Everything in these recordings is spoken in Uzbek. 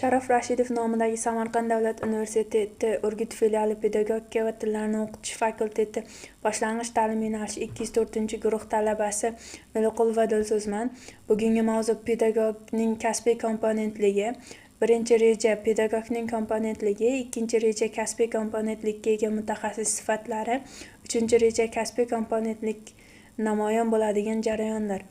Sharof Rashidov nomidagi Samarqand davlat universiteti Urgut filiali pedagogika va tillarni o'qitish fakulteti boshlang'ich ta'lim yo'nalishi 204-guruh talabasi Meliqulova Dilso'zman. Bugungi mavzu pedagogning kasbiy komponentligi. Birinchi reja pedagogning komponentligi, ikkinchi reja kasbiy komponentlikka ega mutaxassis sifatlari, uchinchi reja kasbiy komponentlik namoyon bo'ladigan jarayonlar.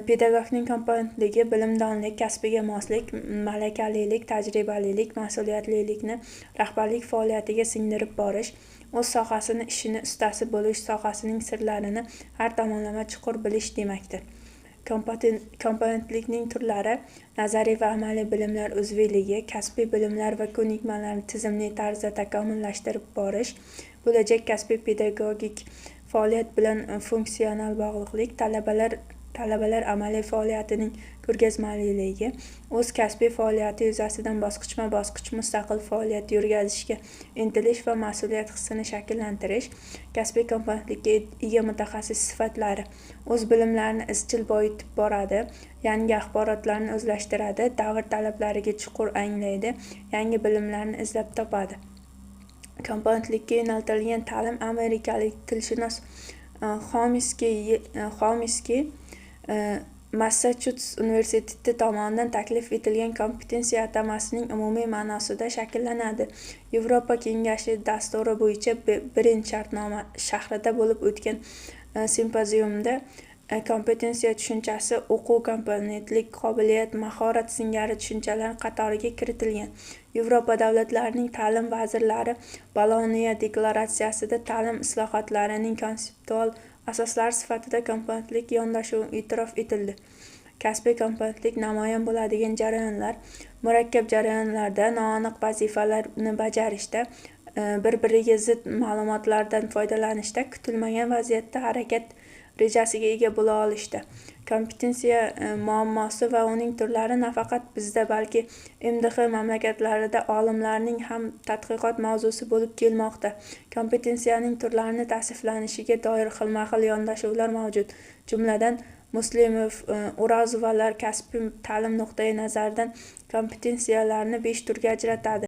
Pedagogning komponentligi bilimdonlik, kasbiga moslik, malakalilik, tajribalilik, mas'uliyatlilikni rahbarlik faoliyatiga singdirib borish, o'z sohasini ishini ustasi bo'lish, sohasining sirlarini har tomonlama chuqur bilish demakdir. Komponentlikning turlari: nazariy va amaliy bilimlar uzviyligi, kasbiy bilimlar va ko'nikmalarni tizimli tarzda takomillashtirib borish, bo'lajak kasbiy pedagogik faoliyat bilan funksional bog'liqlik, talabalar amaliy faoliyatining ko'rgazmaliligi, o'z kasbiy faoliyati yuzasidan bosqichma-bosqich mustaqil faoliyat yurgizishga intilish va mas'uliyat hissini shakllantirish, kasbiy komponentlikka ega mutaxassis sifatlari: o'z bilimlarini izchil boyitib boradi, yangi axborotlarni o'zlashtiradi, davr talablariga chuqur anglaydi, yangi bilimlarni izlab topadi. Komponentlikka yo'naltirilgan ta'lim amerikalik tilshunos Xomskiy Massachusets universiteti tomonidan taklif etilgan kompetensiya atamasining umumiy ma'nosida shakllanadi. Yevropa Kengashi dasturi bo'yicha Bren shahrida bo'lib o'tgan simpoziumda kompetensiya tushunchasi o'quv, komponentlik, qobiliyat, mahorat singari tushunchalar qatoriga kiritilgan. Yevropa davlatlarining ta'lim vazirlari Boloniya deklaratsiyasida ta'lim islohotlarining konseptual asoslari sifatida komponentlik yondashuvi e'tirof etildi. Kasbiy komponentlik namoyon bo'ladigan jarayonlar: murakkab jarayonlarda, noaniq vazifalarni bajarishda, bir-biriga zid ma'lumotlardan foydalanishda, kutilmagan vaziyatda harakat rejasiga ega bo'la olishda. Kompetensiya muammosi va uning turlari nafaqat bizda, balki MDH mamlakatlarida olimlarning ham tadqiqot mavzusi bo'lib kelmoqda. Kompetensiyaning turlarini tavsiflanishiga doir xilma-xil yondashuvlar mavjud. Jumladan, Muslimov, O'rozovalar kasbiy ta'lim nuqtai nazaridan kompetensiyalarni 5 turga ajratadi.